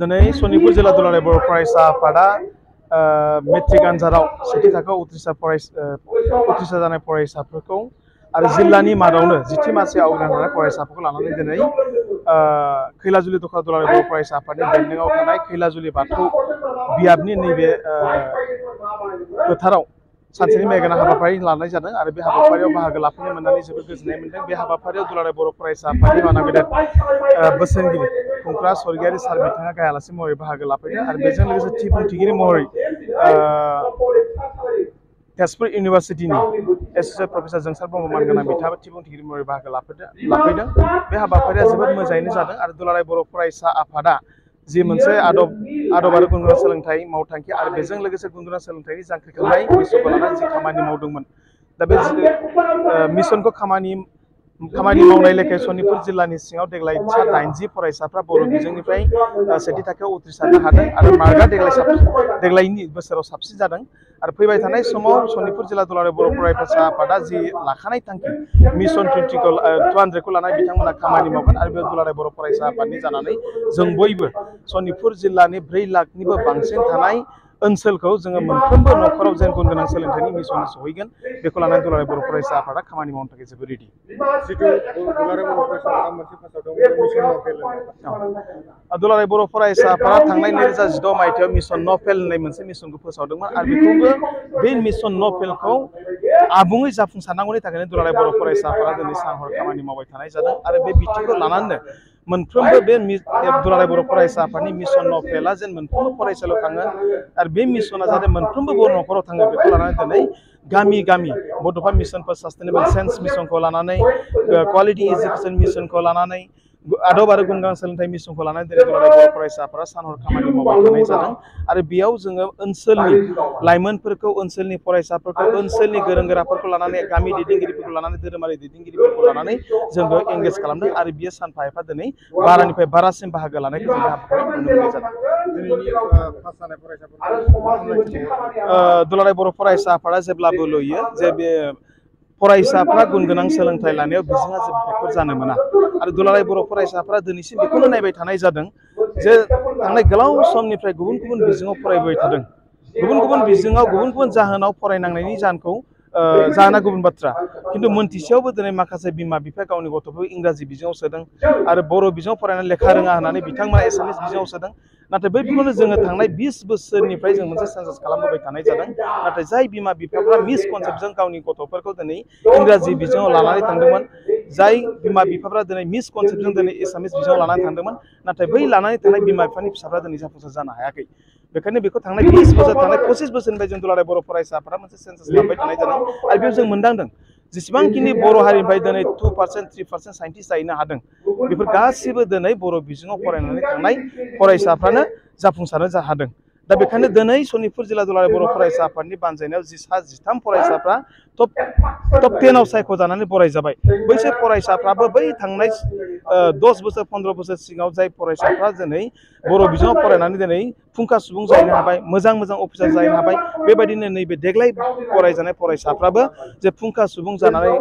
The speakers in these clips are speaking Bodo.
दिनै सनितपुर जिल्ला दुलाराय बर' फरायसा आफादा मेट्रिक आनजादाव सेथि थाखोआव उथ्रिसार जानाय फरायसाफोरखौ आरो जिल्लानि मादावनो जिथि मासि आवग्रिना थानाय फरायसाफोरखौ लानानै दिनै खैलाजुलि दखला दुलाराय बर' फरायसा आफादनि बेन्दोंआव थानाय खैलाजुलि बाथौ बियाबनि नैबे फोथाराव सानसेनि मेगना हाबाफारि लानाय जादों आरो बे हाबाफारियाव बाहागो लाफैनो मोननानै जोबोद गोजोननाय मोनदों। बे हाबाफारियाव दुलाराय बर' फरायसा आफादनि माना गेदेर बोसोनगिरि खुंख्रा स्वर्गीयारि सार बिथाङा गाहाय आलासि महरै बाहागो लाफैदों आरो बेजों लोगोसे थि बुंथिगिरि महरै तेजपुर इउनिभार्सिटिनि एस'सियेट प्रफेसार जोंसार ब्रह्म मानगोनां बिथाङाबो थि बुंथिगिरि महरै बाहागो लाफैदों। बे हाबाफारिया जोबोद मोजाङैनो जादों आरो दुलाराय बर' फरायसा आफादा जि मोनसे आदब आरो गुन गोनां सोलोंथाइ मावथांखि आरो बेजों लोगोसे गुन गोनां सोलोंथाइनि जांख्रिखांनाय मिसनखौ लानानै जि खामानि मावदोंमोन दा बे मिसनखौ खामानि मावनाय लेखायै सनितपुर जिल्लानि सिङाव देग्लाय 80 फरायसाफ्रा बर' बिजोंनिफ्राय सेथि थाखोआव उथ्रिसारनो हादों आरो मार्कआ देग्लायनि बोसोराव साबसिन जादों आरो फैबाय थानाय समाव सनितपुर जिल्ला दुलाराय बर' फरायसा आफादा जि लाखानाय थांखि मिसन 200 खौ लानानै बिथांमोना खामानि मावगोन आरो बे दुलाराय बर' फरायसा आफादनि जानानै जों बयबो सनितपुर जिल्लानि 4 लाखनिबो बांसिन थानाय ओनसोलखौ जोङो मोनफ्रोमबो न'खराव जेन गुन गोनां सोलोंथाइनि मिसना सहैगोन बेखौ लानानै दुलाराय बर' फरायसा आफादा खामानि मावनो थाखाय जोबोद रेडि। दुलाराय बर' फरायसा आफादा थांनाय 2016 मायथाइयाव मिसन न' फेल होननाय मोनसे मिसनखौ फोसावदोंमोन आरो बेखौबो बे मिसन न' फेलखौ आबुङै जाफुंसारनांगौनि थाखायनो दुलाराय बर' फरायसा आफादा दिनै सान हर खामानि मावबाय थानाय जादों आरो बे बिथिंखौ लानानैनो मोनफ्रोमबो बे दुलाराय बर' फरायसा आफादनि मिसन न' फेलआ जेन मोनफ्रोमबो फरायसालियाव थाङो आरो बे मिसना जाहाथे मोनफ्रोमबो बर' न'खराव थाङो बेखौ लानानै दिनै गामि गामि बड'फा मिसन फर सास्टेनेबल साइन्स मिसनखौ लानानै क्वालिटि इडुकेसन मिसनखौ लानानै आदब आरो गुन गोनां सोलोंथाइ मिसनखौ लानानै दिनै दुलाराय बर' फरायसा आफादा सान हर खामानि मावबाय थानाय जादों आरो बेयाव जोङो ओनसोलनि लाइमोनफोरखौ ओनसोलनि फरायसाफोरखौ ओनसोलनि गोरों गोराफोरखौ लानानै गामि दैदेनगिरिफोरखौ लानानै धोरोमारि दैदेनगिरिफोरखौ लानानै जों बेयाव एंगेज खालामदों आरो बियो सानफा एफा दिनै बारानिफ्राय बारासिन बाहागो लानायखौ जों हाबाफारियाव नुनो मोननाय जादों। दुलाराय बर' फरायसा आफादा जेब्लाबो लुयो जे बे फरायसाफ्रा गुन गोनां सोलोंथाइ लानायाव बिजोंआ जेबो फेक्टर जानो मोना आरो दुलाराय बर' फरायसाफ्रा दिनैसिम बेखौनो नायबाय थानाय जादों जे थांनाय गोलाव समनिफ्राय गुबुन गुबुन बिजोङाव फरायबाय थादों गुबुन गुबुन बिजोङाव गुबुन गुबुन जाहोनाव फरायनांनायनि जाहोनखौ जाहोना गुबुन बाथ्रा खिन्थु मोनथिसेयावबो दिनै माखासे बिमा बिफाया गावनि गथ'फोरखौ इंराजि बिजोङाव सोदों आरो बर' बिजोङाव फरायनानै लेखा रोङा होननानै बिथांमोना एसामिस बिजोङाव सोदों नाथाय बैफोरखौनो जोङो थांनाय 20 बोसोरनिफ्राय जों मोनसे सेन्सास खालामबोबाय थानाय जादों नाथाय जाय बिमा बिफाफ्रा मिसकनसेप्टजों गावनि गथ'फोरखौ दिनै इंराजि बिजोङाव लानानै थांदोंमोन जाय बिमा बिफाफ्रा दिनै मिसकनसेप्टजों दिनै एसामिस बिजोङाव लानानै थांदोंमोन नाथाय बै लानानै थांनाय बिमा बिफानि फिसाफ्रा दिनै जाफुंसार जानो हायाखै बेखायनो बेखौ थांनाय 20 बोसोर थांनाय 25 बोसोरनिफ्राय जों दुलाराय बर' फरायसाफोरा मोनसे सेन्सास खालामबाय थानाय जादों आरो बेयाव जों मोनदांदों जेसेबांखिनि बर' हारिनिफ्राय दिनै 2% 3% साइन्टिस्ट जाहैनो हादों बेफोर गासिबो दिनै बर' बिजोङाव फरायनानै थांनाय फरायसाफ्रानो जाफुंसारनो हादों दा बेखायनो दिनै सनितपुर जिल्ला दुलाराय बर' फरायसा आफादनि बानजायनायाव 13 फरायसाफ्रा टप 10आव सायख'जानानै बरायजाबाय बैसोर फरायसाफ्राबो बै थांनाय 10 बोसोर 15 बोसोर सिगाङाव जाय फरायसाफ्रा दिनै बर' बिजोङाव फरायनानै दिनै फुंखा सुबुं जाहैनो हाबाय मोजां मोजां अफिसार जाहैनो हाबाय बेबायदिनो नैबे देग्लाय फरायजानाय फरायसाफ्राबो जे फुंखा सुबुं जानानै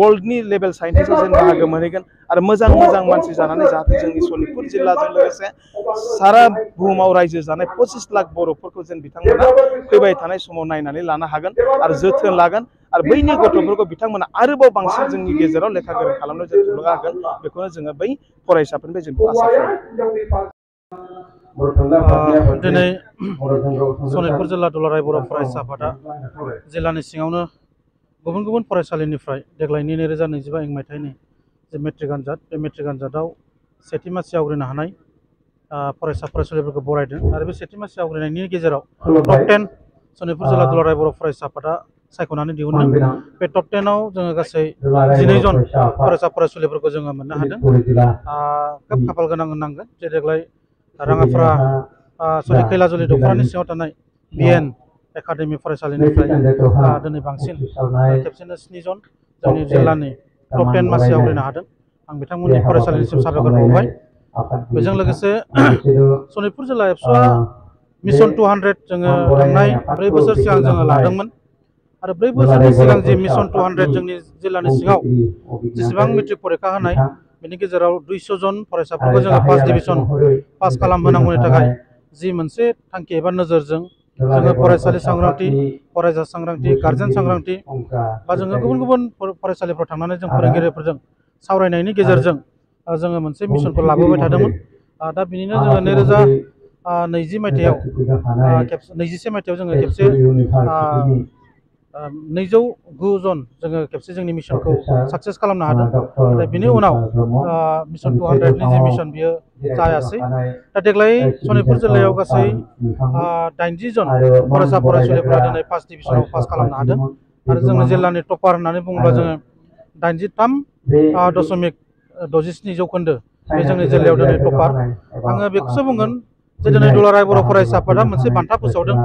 वर्ल्डनि लेभेल साइन्टिस्टआव जेन बाहागो मोनहैगोन आरो मोजां मोजां मानसि जानानै जाहाथे जोंनि सनितपुर जिल्लाजों लोगोसे सारा बुहुमाव रायजो जानाय 25 लाख बर'फोरखौ जेन बिथांमोना फैबाय थानाय समाव नायनानै लानो हागोन आरो जोथोन लागोन आरो बैनि गथ'फोरखौ बिथांमोना आरोबाव बांसिन जोंनि गेजेराव लेखा गोरों खालामनो जों थुलुंगा होगोन बेखौनो जोङो बै फरायसाफोरनिफ्राय जों आसा खालामो। दिनै सनितपुर जिल्ला दुलाराय बर' फरायसा आफादा जिल्लानि सिङावनो गुबुन गुबुन फरायसालिनिफ्राय देग्लायनि 2025 मायथाइनि जे मेट्रिक आनजाद बे मेट्रिक आनजादाव सेथि मासि आवग्रिनो हानाय फरायसा फरायसुलिफोरखौ बरायदों आरो बे सेथि मासि आवग्रिनायनि गेजेराव टप 10 सनितपुर जिल्ला दुलाराय बर' फरायसा आफादा सायख'नानै दिहुनदों बे टप 10आव जोङो गासै 12 जन फरायसा फरायसुलिफोरखौ जोङो मोननो हादों खोब खाफाल गोनां होननांगोन जे देग्लाय राङाफारा खैलाजुलि दख'रानि सिङाव थानाय बिएन एकाडेमि फरायसालिनिफ्राय दिनै बांसिन खेबसेनो 7 जन जोंनि जिल्लानि टप 10 मासि आवग्रिनो हादों आं बिथांमोननि फरायसालिनिसिम साबायखर बावबाय बेजों लोगोसे सनितपुर जिल्ला एबसुआ मिसन 200 जोङो थांनाय 4 बोसोर सिगां जोङो लादोंमोन आरो 4 बोसोरनि सिगां जे मिसन 200 जोंनि जिल्लानि सिङाव जेसेबां मेट्रिक फरिखा होनाय बेनि गेजेराव 200 जन फरायसाफोरखौ जोङो फार्स्ट डिभिजन पास खालामहोनांगौनि थाखाय जि मोनसे थांखि एबा नोजोरजों जोङो फरायसालि सांग्रांथि, फरायसा सांग्रांथि, गार्जेन सांग्रांथि बा जोङो गुबुन गुबुन फरायसालिफ्राव थांनानै जों फोरोंगिरिफोरजों सावरायनायनि गेजेरजों जोङो मोनसे मिशनखौ लाबोबाय थादोंमोन। दा बिनिनो जोङो 2020 मायथाइयाव 21 मायथाइयाव जोङो खेबसे 209 जन जोङो खेबसे जोंनि मिशनखौ साक्सेस खालामनो हादों। दा बिनि उनाव मिशन 200 नि जि मिशन बियो जायासै। दा देग्लाय सनितपुर जिल्लायाव गासै 80 जन फरायसा फरायसुलिफोरा दिनै फार्स्ट डिभिजनाव पास खालामनो हादों आरो जोंनि जिल्लानि टपार होननानै बुङोब्ला जोङो 83.67 जौखोन्दो बे जोंनि जिल्लायाव दिनै टपार। आङो बेखौसो बुंगोन जे दिनै दुलाराय बर' फरायसा आफादा मोनसे बान्था फोसावदों,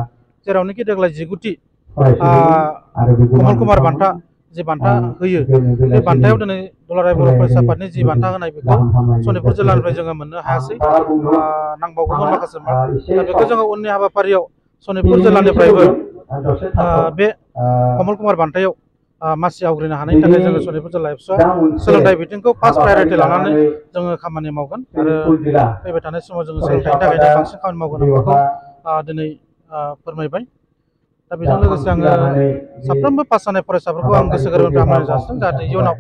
जेरावनोखि देग्लाय 10 कमल कुमार बान्था जि बान्था होयो, बे बान्थायाव दिनै दुलाराय बर' फरायसा आफादनि जि बान्था होनाय बेखौ सनितपुर जिल्लानिफ्राय जोङो मोननो हायासै, नांबावगौमोन माखासे। दा बेखौ जोङो उननि हाबाफारियाव सनितपुर जिल्लानिफ्रायबो बे कमल कुमार बान्थायाव मासि आवग्रिनो हानायनि थाखाय जोङो सनितपुर जिल्ला एबसुआ सोलोंथाइ बिथिंखौ फार्स्ट प्रायरिटि लानानै जोङो खामानि मावगोन आरो फैबाय थानाय समाव जोङो सोलोंथाइनि थाखायनो बांसिन खामानि मावगोन आं बेखौ दिनै फोरमायबाय। दा बेजों लोगोसे आङो साफ्रोमबो पास जानाय फरायसाफोरखौ आं गोसो गोरबोनिफ्राय हामलायनाय जासिदों, जाहाथे इयुनाव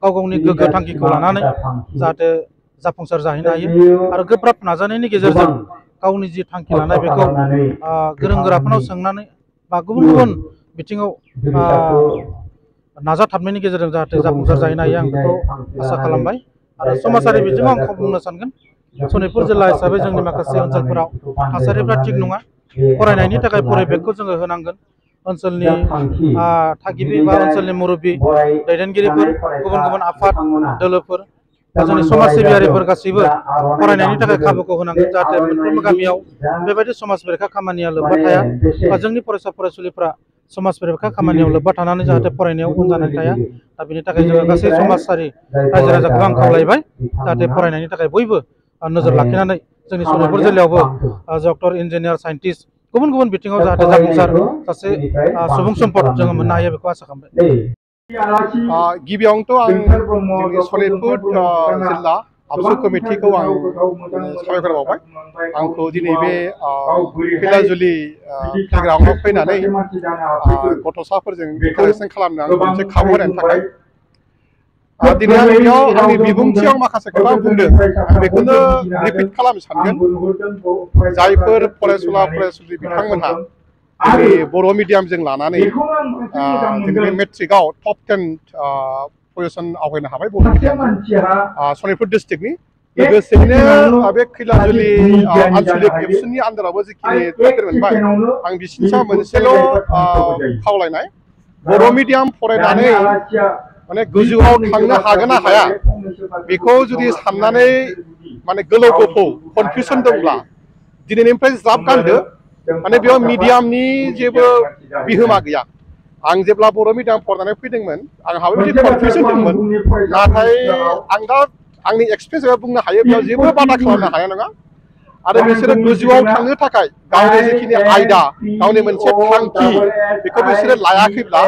गाव गावनि गोग्गो थांखिखौ लानानै जाहाथे जाफुंसार जाहैनो हायो आरो गोब्राब नाजानायनि गेजेरजों गावनि जि थांखि लानाय बेखौ गोरों गोराफोरनाव सोंनानै बा गुबुन गुबुन बिथिङाव नाजाथाबनायनि गेजेरजों जाहाथे जाफुंसार जाहैनो हायो, आं बेखौ आसा खालामबाय। आरो समाजारि बिथिङाव आं बुंनो सानगोन, सनितपुर जिल्ला हिसाबै जोंनि माखासे ओनसोलफोराव थासारिफ्रा थिग नङा। फरायनायनि थाखाय परिबेकखौ जोङो होनांगोन। ओनसोलनि थागिबि बा ओनसोलनि मुरब्बि दैदेनगिरिफोर, गुबुन गुबुन आफाद दोलोफोर, जोंनि समाज सिबियारिफोर गासैबो फरायनायनि थाखाय खाबुखौ होनांगोन, जाहाथे मोनफ्रोमबो गामियाव बेबायदि समाज बेरेखा खामानिया लोब्बा थाया बा जोंनि फरायसा फरायसुलिफ्रा समाज बेरेखा खामानियाव लोब्बा थानानै जाहाथे फरायनायाव उन जानानै थाया। दा बेनि थाखाय जोङो गासै समाजारि रायजो राजाखौ आं खावलायबाय, जाहाथे फरायनायनि थाखाय बयबो नोजोर लाखिनानै जोंनि सनितपुर जिल्लायावबो डक्टर, इन्जिनियार, साइन्टिस्ट गुबुन गुबुन बिथिङाव जाहाथे जाफुंसार सासे सुबुं सम्पद जोङो मोननो हायो, बेखौ आसा खालामबाय। गिबियावनोथ' आं जोंनि सनितपुर जिल्ला आबसु कमिटिखौ आं साबायखर बावबाय। आंखौ दिनै बे खैलाजुलि प्लेग्राउन्डआव फैनानै गथ'साफोरजों कालेक्सन खालामनो आं मोनसे खाबु होनायनि थाखाय। दिनै आं बेयाव आंनि बिबुंथियाव माखासे खोथा बुंदों, आं बेखौनो रिपिट खालामनो सानगोन। जायफोर फरायसुला फरायसुलि बिथांमोनहा जोंनि बर' मिडियामजों लानानै जोंनि बे मेट्रिकआव टप 10 पजिसन आवगायनो हाबाय बर' मिडियाम सनितपुर डिस्ट्रिक्टनि। लोगोसेनो बे खैलाजुलि आनसलिक एबसुनि आन्दारावबो जिखिनि थाखो मोनबाय, आं बिसिनिसा मोनसेल' खावलायनाय, बर' मिडियाम फरायनानै माने गोजौआव थांनो हागोन ना हाया बेखौ जुदि साननानै माने गोलाव गोफौ कनफिउसन दंब्ला दिनैनिफ्राय ज्राब गानदो। माने बेयाव मिडियामनि जेबो बिहोमा गैया। आं जेब्ला बर' मिडियाम फरायनानै फैदोंमोन, आंहाबो बिदि कनफिउसन दंमोन, नाथाय आं दा आंनि एक्सपिरियेन्सआव बुंनो हायो बेयाव जेबो बादा खालामनो हानाय नङा। आरो बिसोरो गोजौआव थांनो थाखाय गावनि जिखिनि आयदा, गावनि मोनसे थांखि बेखौ बिसोरो लायाखैब्ला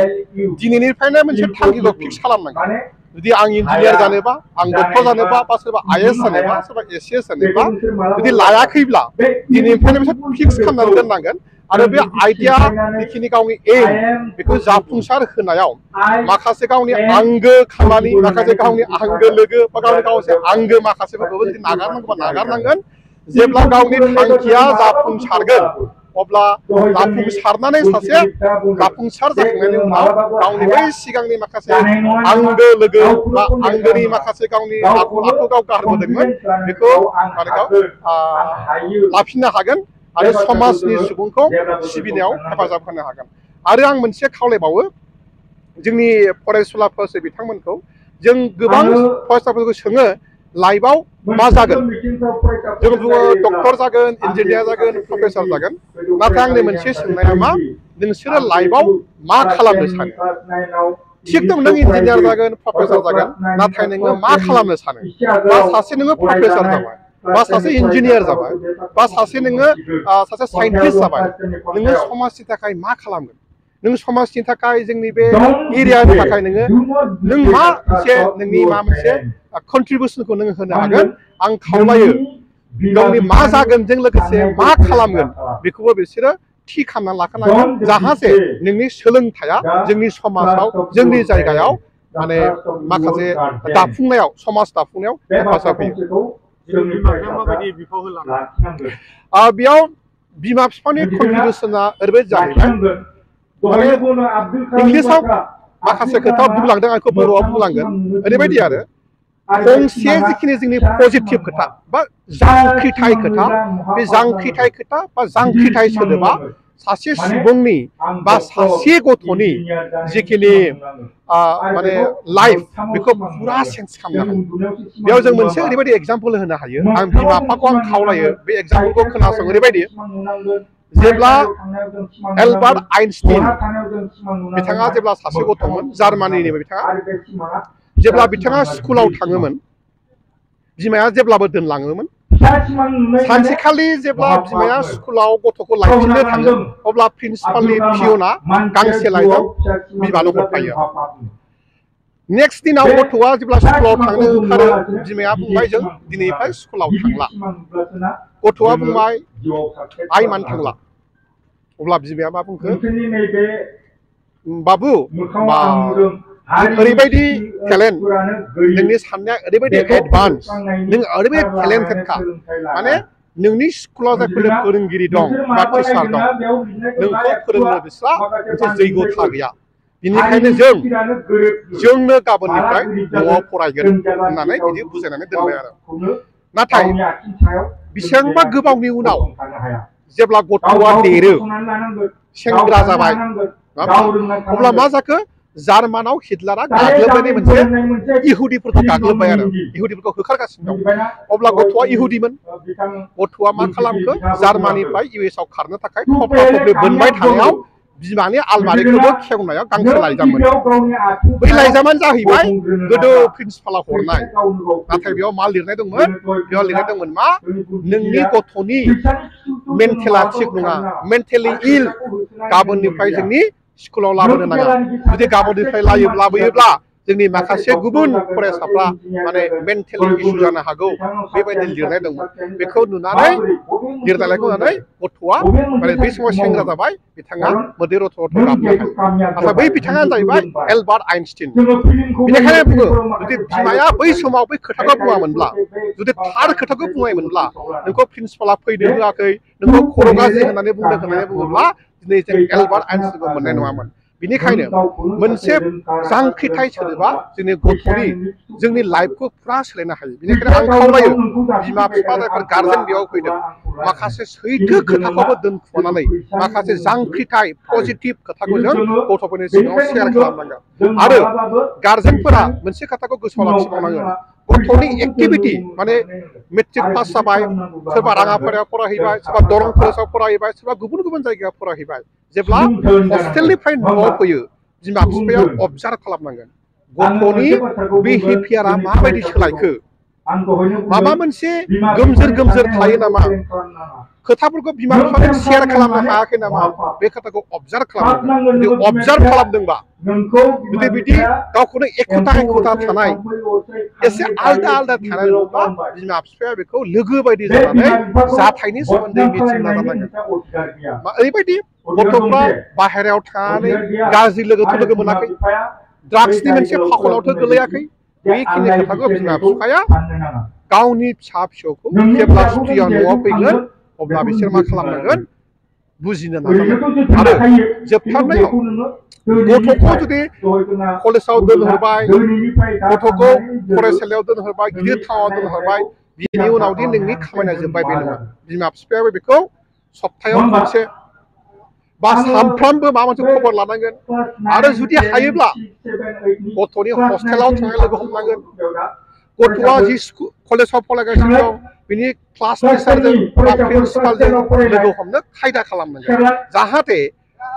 दिनैनिफ्रायनो मोनसे थांखिखौ फिक्स खालामनांगोन। जुदि आं इन्जिनियार जानोबा, आं डक्टर जानोबा, बा सोरबा IAS जानोबा, सोरबा ACS जानोबा जुदि लायाखैब्ला दिनैनिफ्रायनो बिसोर फिक्स खालामनानै दोननांगोन। आरो बे आइडिया जिखिनि गावनि एम बेखौ जाफुंसार होनायाव माखासे गावनि आंगो खामानि, माखासे गावनि आंगो लोगो बा गावनि आंगो माखासेफोरखौबो जुदि नागारनांगौबा नागारनांगोन। जेब्ला गावनि थांखिया जाफुंसारगोन अब्ला जाफुंसारनानै सासे जाफुंसार जाखांनायनि उनाव गावनि बै सिगांनि माखासे आंगो लोगो बा आंगोनि माखासे गावनि आखु गाव गारबोदोंमोन बेखौ माने गाव लाफिननो हागोन आरो समाजनि सुबुंखौ सिबिनायाव हेफाजाब होनो हागोन। आरो आं मोनसे खावलायबावो जोंनि फरायसुला फरायसुलि बिथांमोनखौ, जों गोबां फरायसाफोरखौ सोङो लाइफआव मा जागोन, जों बुङो डक्टर जागोन, इन्जिनियार जागोन, प्रफेसर जागोन। नाथाय आंनि मोनसे सोंनाया मा, नोंसोरो लाइफआव मा खालामनो सानो? थिग दं, नों इन्जिनियार जागोन, प्रफेसर जागोन, नाथाय नोङो मा खालामनो सानो? बा सासे नोङो प्रफेसर जाबाय, बा सासे इन्जिनियार जाबाय, बा सासे नोङो सासे साइन्टिस्ट जाबाय, नोङो समाजनि थाखाय मा खालामगोन? नों समाजनि थाखाय जोंनि बे एरियानि थाखाय नों मा मोनसे नोंनि मा मोनसे कन्ट्रिबिउसनखौ नों होनो हागोन आं खावलायो गावनि मा जागोनजों लोगोसे मा खालामगोन बेखौबो बिसोरो थि खालामना लाखानांगोन जाहाथे नोंनि सोलोंथाया जोंनि समाजाव जोंनि जायगायाव माने माखासे दाफुंनायाव समाज दाफुंनायाव हेफाजाब होयो बेयाव बिमा बिफानि कन्ट्रिबिउसना ओरैबायदि जाहैबाय माने इंलिसाव माखासे खोथा बुंलांदों आंखौ बर'आव बुंलांगोन ओरैबायदि आरो गंसे जिखिनि जोंनि पजिटिभ खोथा बा जांख्रिथाय खोथा बे जांख्रिथाय खोथा बा जांख्रिथाय सोदोबा सासे सुबुंनि बा सासे गथ'नि जिखिनि माने लाइफ बेखौ पुरा चेन्ज खालामनो हायो बेयाव जों मोनसे ओरैबायदि एग्जाम्पल होनो हायो आं बिमा बिफाखौ आं खावलायो बे एग्जाम्पलखौ खोनासं ओरैबायदि जेब्ला एलबार्ट आइनस्टाइन बिथाङा जेब्ला सासे गथ'मोन जार्मानिनि बिथाङा जेब्ला बिथाङा स्कुलाव थाङोमोन बिमाया जेब्लाबो दोनलाङोमोन सानसेखालि जेब्ला बिमाया स्कुलाव गथ'खौ लायफिननो थाङो अब्ला प्रिन्सिपालनि पियना गांसे लाइजाम बिमानो हरफायो नेक्स्ट दिनाव गथ'आ जेब्ला स्कुलाव थांनो ओंखारो बिमाया बुंबाय जों दिनैनिफ्राय स्कुलाव थांला गथ'आ बुंबाय आइ मानो थांला अब्ला बिमाया मा बुंखो बाबु ओरैबायदि टेलेन्ट नोंनि साननाया ओरैबायदि एडभान्स नों ओरैबायदि टेलेन्टेडखा माने नोंनि स्कुलाव जायफोर फोरोंगिरि दं बा टिचार दं नोंखौ फोरोंनो बिस्रा मोनसे जैगथा गैया बेनिखायनो जोंनो गाबोननिफ्राय न'आव फरायगोन होननानै बिदि बुजायनानै दोनबाय आरो नाथाय बेसेबांबा गोबावनि उनाव जेब्ला गथ'आ देरो सेंग्रा जाबाय अब्ला मा जाखो जार्मानाव हिटलारा गाग्लोबनायनि मोनसे इहुदिफोरखौ गाग्लोबबाय आरो इहुदिफोरखौ होखारगासिनो दं अब्ला गथ'आ इहुदिमोन गथ'आ मा खालामखो जार्मानिफ्राय इउएसआव खारनो थाखाय थफ्ला थफ्लि बोनबाय थानायाव बिमानि आलमारिखौबो खेवनायाव गांसे लाइजाम मोनो बै लाइजामानो जाहैबाय गोदो प्रिन्सिपाला हरनाय नाथाय बेयाव मा लिरनाय दंमोन बेयाव लिरनाय दंमोन मा नोंनि गथ'नि मेन्टेला थिग नङा मेन्टेलि इल गाबोननिफ्राय जोंनि स्कुलाव लाबोनो नाङा जुदि गाबोननिफ्राय लाबोयोब्ला जोंनि माखासे गुबुन फरायसाफ्रा माने मेन्टेलि इसु जानो हागौ बेबायदि लिरनाय दंमोन बेखौ नुनानै लिरनायखौ नुनानै गथ'आ माने बै समाव सेंग्रा जाबाय बिथाङा मोदै रथ' रथ' गाबनो हायो नाथाय बै बिथाङानो जाहैबाय एलबार्ट आइनस्टाइन बेनिखायनो बुङो जुदि बिमाया बै समाव बै खोथाखौ बुङामोनब्ला जुदि थार खोथाखौ बुङामोनब्ला नोंखौ प्रिन्सिपाला फैनो होआखै नोंखौ खर' गाज्रि होननानै बुङोब्ला दिनै जों एलबार्ट आइनस्टाइनखौ मोननाय नङामोन बेनिखायनो मोनसे जांख्रिथाय सोदोबा जोंनि गथ'नि जोंनि लाइफखौ पुरा सोलायनो हायो बेनिखायनो आं खावलायो बिमा बिफा जायफोर गार्जेन बेयाव फैदों माखासे सैथो खोथाखौबो दोनखुमानानै माखासे जांख्रिथाय पजिटिभ खोथाखौ जों गथ'फोरनि सिगाङाव शेयार खालामनांगोन आरो गार्जेनफोरा मोनसे खोथाखौ गोसोआव लाखिबावनांगोन गथ'नि एक्टिभिटी माने मेट्रिक पास जाबाय सोरबा राङापारायाव फरायहैबाय सोरबा दरं कलेजाव फरायहैबाय सोरबा गुबुन गुबुन जायगायाव फरायहैबाय जेब्ला हस्टेलनिफ्राय न'आव फैयो बिमा बिफाया अबजार्भ खालामनांगोन गथ'नि बिहेभियारा माबायदि सोलायखो माबा मोनसे गोमजोर थायो नामा खोथाफोरखौ बिमा बिफाजों शेयार खालामनो हायाखै नामा बे खोथाखौ अबजार्भ खालामनांगोन जुदि अबजार्भ खालामदोंबा जुदि बिदि गावखौनो एखुथा थानाय एसे आलदा थानाय नङाबा बिमा बिफाया बेखौ लोगो बायदि जानानै जाथायनि सोमोन्दै मिथिनो नाजानांगोन ओरैबायदि गथ'फ्रा बाहेरायाव थानानै गाज्रि लोगो मोनाखै ड्राग्सनि मोनसे फाखनावथ' गोलैयाखै बेखिनि खोथाखौ बिमा बिफाया गावनि फिसा फिसौखौ जेब्ला सुटियाव न'आव फैगोन अब्ला बिसोर मा खालामनांगोन बुजिनो नाजानांगोन आरो जोबथारनायाव गथ'खौ जुदि कलेजाव दोनहरबाय गथ'खौ फरायसालियाव दोनहरबाय गिदिर टाउनाव दोनहरबाय बिनि उनावदि नोंनि खामानिया जोब्बाय बे नङा बिमा बिफायाबो बेखौ सप्तायाव खनसे बा सानफ्रामबो माबा मोनसे खबर लानांगोन आरो जुदि हायोब्ला गथ'नि हस्टेलाव थांनाय लोगो हमनांगोन गथ'आ जि कलेजाव फरायगासिनो दं बिनि क्लास टिचारजों बा प्रिन्सिपालजों लोगो हमनो खायदा खालामनांगोन जाहाथे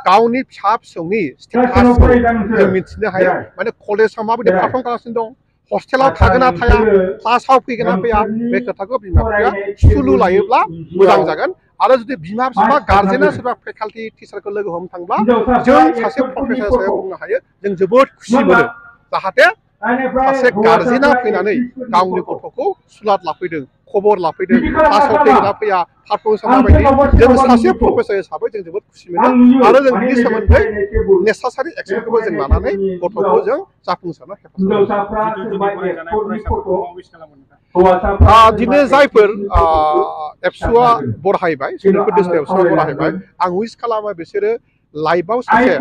गावनि फिसा फिसौनि स्टेटासखौ जों मिथिनो हायो माने कलेजाव माबायदि पारफर्म खालामगासिनो दं हस्टेलाव थागोन ना थाया क्लासाव फैगोन ना फैया बे खोथाखौ बिमा बिफाया सुलु लायोब्ला मोजां जागोन आरो जुदि बिमा बिफा गार्जेना सोरबा फेकाल्टि टिचारखौ लोगो हमनो थांब्ला जों सासे प्रफेसार सायाव बुंनो हायो जों जोबोद खुसि मोनो जाहाथे सासे गार्जेना फैनानै गावनि गथ'खौ सुलाद लाफैदों खबर लाफैदों क्लासाव फैगोना फैया पारफरमेन्सआ माबायदि जों सासे प्रफेसार हिसाबै जों जोबोद खुसि मोनो आरो जों बिनि सोमोन्दै नेसेसारि एक्सनखौबो जों लानानै गथ'खौ जों जाफुंसारनो हेफाजाब दिनै जायफोर एबसुआ बरायबाय सनितपुर डिस्ट्रिक्ट एबसुआ बरायबाय आं उइस खालामो बिसोरो लाइफआव सासे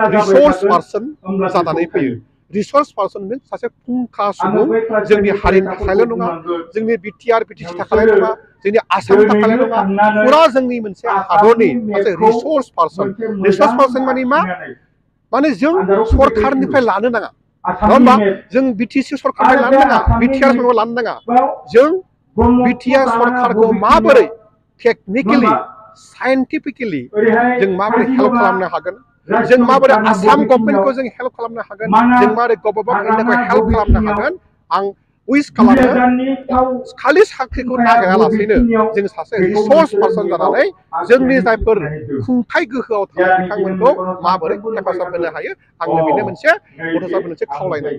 रिसर्स पार्सन जानानै फैयो रिसर्स पार्सन मिन्स सासे फुंखा सुबुं जोंनि हारिनि थाखायल' नङा जोंनि बिटिआर बिटिसि थाखायल' नङा जोंनि आसामनि थाखायल' नङा फुरा जोंनि मोनसे हादरनि सासे रिसर्स पार्सन माने मा माने जों सरकारनिफ्राय लानो नाङा नङा होमबा जों बिटिसि सरकारनिफ्राय लानो नाङा बिटिआर सरकारखौ लानो नाङा जों बिटिआर सरकारखौ माबोरै टेकनिकेलि साइन्टिफिकेलि जों माबोरै हेल्प खालामनो हागोन जों माबोरै आसाम गभर्नमेन्टखौ जों हेल्प खालामनो हागोन जों माबोरै गभर्नमेन्ट इन्डियाखौ हेल्प खालामनो हागोन आं उइस खालामो खालि साख्रिखौ नागिरालासेनो जों सासे रिसर्स पार्सन जानानै जोंनि जायफोर खुंथाय गोहोआव थानाय बिथांमोनखौ माबोरै हेफाजाब होनो हायो आंनो बेनो मोनसे गथ'साफोरनो मोनसे खावलायनाय